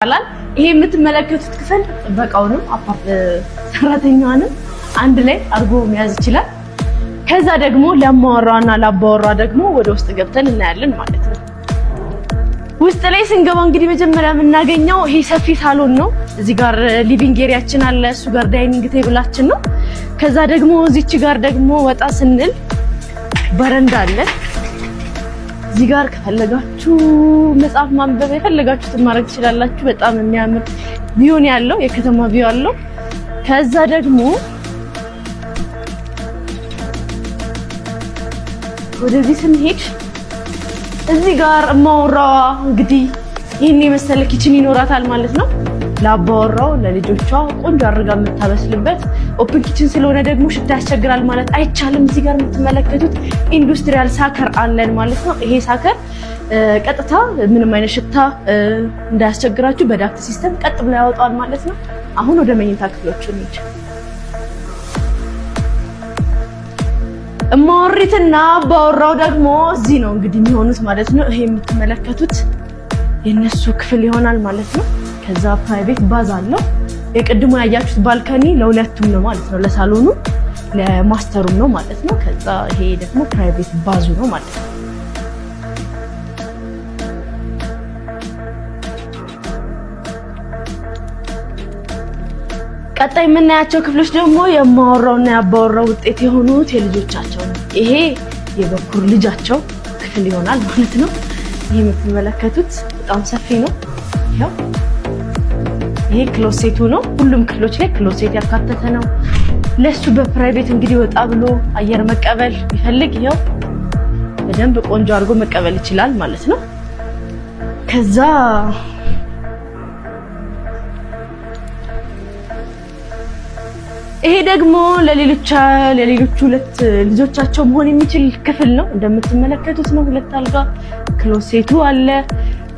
ይባላል። ይሄ የምትመለከቱት ክፍል ጥበቃውንም ሰራተኛዋንም አንድ ላይ አድርጎ መያዝ ይችላል። ከዛ ደግሞ ለማወራና ለአባወራ ደግሞ ወደ ውስጥ ገብተን እናያለን ማለት ነው። ውስጥ ላይ ስንገባ እንግዲህ መጀመሪያ የምናገኘው ይሄ ሰፊ ሳሎን ነው። እዚህ ጋር living area ችን አለ፣ እሱ ጋር dining table ኣችን ነው። ከዛ ደግሞ እዚች ጋር ደግሞ ወጣ ስንል በረንዳ አለ። እዚህ ጋር ከፈለጋችሁ መጽሐፍ ማንበብ የፈለጋችሁትን ማድረግ ትችላላችሁ። በጣም የሚያምር view ነው ያለው፣ የከተማ view አለው። ከዛ ደግሞ ወደዚህ ስንሄድ እዚህ ጋር እማወራዋ እንግዲህ ይህን የመሰለ kitchen ይኖራታል ማለት ነው። ለአባወራው ለልጆቿ ቆንጆ አድርጋ የምታበስልበት open kitchen ስለሆነ ደግሞ ሽታ ያስቸግራል ማለት አይቻልም። እዚህ ጋር የምትመለከቱት industrial sucker አለን ማለት ነው። ይሄ sucker ቀጥታ ምንም አይነት ሽታ እንዳያስቸግራችሁ በ duct system ቀጥ ብሎ ያወጣዋል ማለት ነው። አሁን ወደ መኝታ ክፍሎቹ እንሂድ። እማወሪትና አባወራው ደግሞ እዚህ ነው እንግዲህ የሚሆኑት ማለት ነው። ይሄ የምትመለከቱት የነሱ ክፍል ይሆናል ማለት ነው። ከዛ private bath አለው። የቅድሙ ያያችሁት balcony ለሁለቱም ነው ማለት ነው፣ ለሳሎኑ ለ master ኡም ነው ማለት ነው። ከዛ ይሄ ደግሞ private bath ኡ ነው ማለት ነው። ቀጣይ የምናያቸው ክፍሎች ደግሞ የማወራውና የአባወራው ውጤት የሆኑት የልጆቻቸው ነው። ይሄ የበኩር ልጃቸው ክፍል ይሆናል ማለት ነው። ይሄ የምትመለከቱት በጣም ሰፊ ነው። ይኸው ይሄ closet ኡ ነው። ሁሉም ክፍሎች ላይ closet ያካተተ ነው። ለሱ በ private እንግዲህ ወጣ ብሎ አየር መቀበል ቢፈልግ ይኸው በደንብ ቆንጆ አድርጎ መቀበል ይችላል ማለት ነው። ከዛ ይሄ ደግሞ ለሌሎች ሁለት ልጆቻቸው መሆን የሚችል ክፍል ነው። እንደምትመለከቱት ነው። ሁለት አልጋ closet ኡ አለ።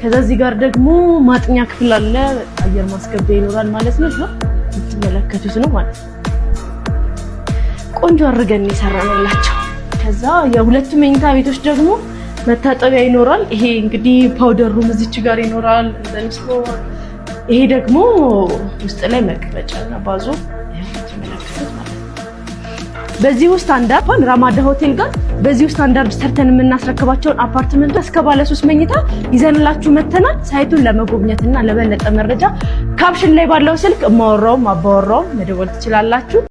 ከዛ እዚህ ጋር ደግሞ ማጥኛ ክፍል አለ። አየር ማስገቢያ ይኖራል ማለት ነው። የምትመለከቱት ነው ማለት ነው። ቆንጆ አድርገን የሰራንላቸው። ከዛ የሁለቱ መኝታ ቤቶች ደግሞ መታጠቢያ ይኖራል። ይሄ እንግዲህ powder room እዚች ጋር ይኖራል። ይሄ ደግሞ ውስጥ ላይ መቀመጫና bath ኡ የምትመለከቱት ማለት ነው። በዚሁ ስታንዳርድ ራማዳ ሆቴል ጋር በዚሁ ስታንዳርድ ሰርተን የምናስረክባቸውን አፓርትመንት እስከ ባለ 3 መኝታ ይዘንላችሁ መተናል። site ኡን ለመጎብኘትና ለበለጠ መረጃ caption ላይ ባለው ስልክ እማወራውም አባወራውም መደወል ትችላላችሁ።